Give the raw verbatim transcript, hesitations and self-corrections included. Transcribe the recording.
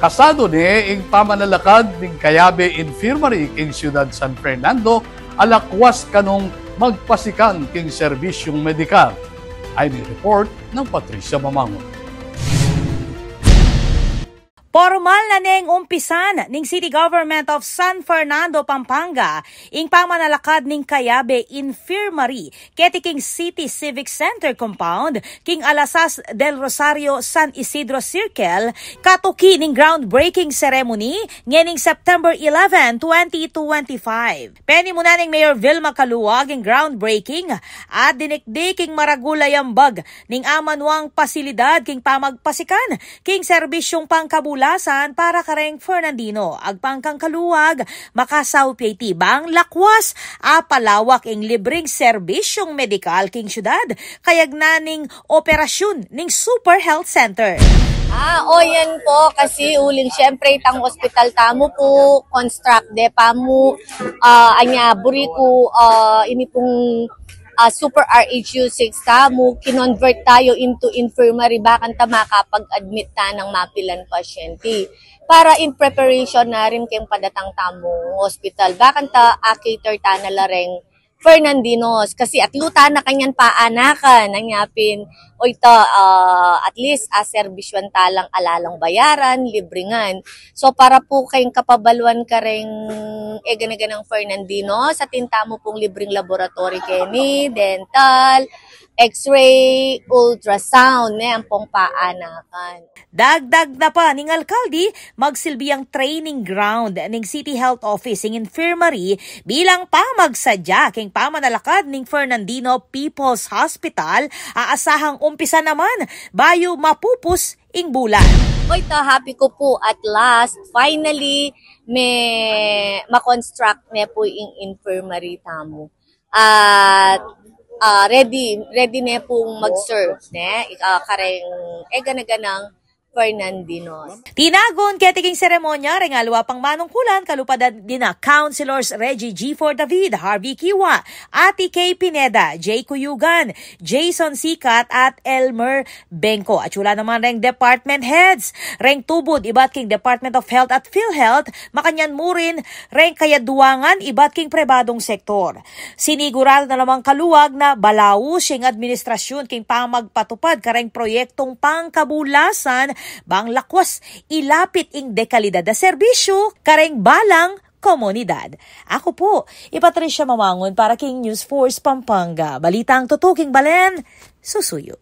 Pasado ne ing pamanalakad ning Cayabe Infirmary king Syudad San Fernando, a lakwas kanung magpasikan king serbisyung medikal. Ay ni report nang Patricia Mamangun. Pormal na neng umpisan ning City Government of San Fernando, Pampanga, ing pamanalakad ning Cayabe Infirmary keti king City Civic Center Compound, king Alasas del Rosario, San Isidro Circle, katuki ning groundbreaking ceremony ngening September eleven, twenty twenty-five. Penimunan neng Mayor Vilma Caluag ing groundbreaking at dinikdik ing maragul a yambag ning amanuang pasilidad king pamagpasikan king serbisyung pangkabulasan para kareng Fernandino. Agpang kang Caluag, makasaup ya iti bang lakwas a palawak ing libreng serbisyung medikal king syudad, kayagnan ning operasyun ning Super Health Center. Ah, o yan po, kasi uling siyempre itang ospital tamu po, construct de pa mu, ah, anya, buri ku, ah, ini pung, ah, Super R H U six tamu, kinonvert tayo into infirmary, bakanta makapag-admit ta nang mapilan pasyente. Para in preparation na rin keng padatang tamung hospital, bakanta a-cater ta na la reng Fernandinos, kasi atlu ta na kanyan paanakan, anya pin, o ita, ah, at least, ah, serbisyuan ta lang, ala lang bayaran, libre ngan. So, para pu keng kapabaluan kareng egana-ganang Fernandinos, atin tamu pung libreng laboratory keni, dental, X-ray, ultrasound, ne, ampong paanakan. Dagdag na pa ning alkalde, magsilbi yang training ground ning City Health Office ing infirmary bilang pamagsadya keng pamanalakad ning Fernandino People's Hospital, a asahang umpisan naman bayu mapupus ing bulan. Oy, ta happy ku pu, at last, finally, me ma-construct ne pu ing infirmary tamu. At, ah, ready, ready ne pung mag-serve, ne? Ah, kareng egana-ganang Fernandinos. Tinagun keti king seremonya reng aliwa pang manungkulan, kalupa da dina Councilors Reggie Gifford David, Harvey Kiwa, Ate Kay Pineda, Jay Cuyugan, Jason Sicat at Elmer Bengco. Atiu la naman reng department heads, reng tubud ibat king Department of Health at PhilHealth, makanyan mu rin reng kayaduangan ibat king pribadung sektor. Sinigurado na namang Caluag na balaus ya ing administrasyun king pamagpatupad kareng proyektung pangkabulasan bang lakwas ilapit ing dekalidad a serbisyu kareng balang komunidad. Aku pu i Patricia Mamangun para king News Force Pampanga. Balitang tutuking balen, susuyu.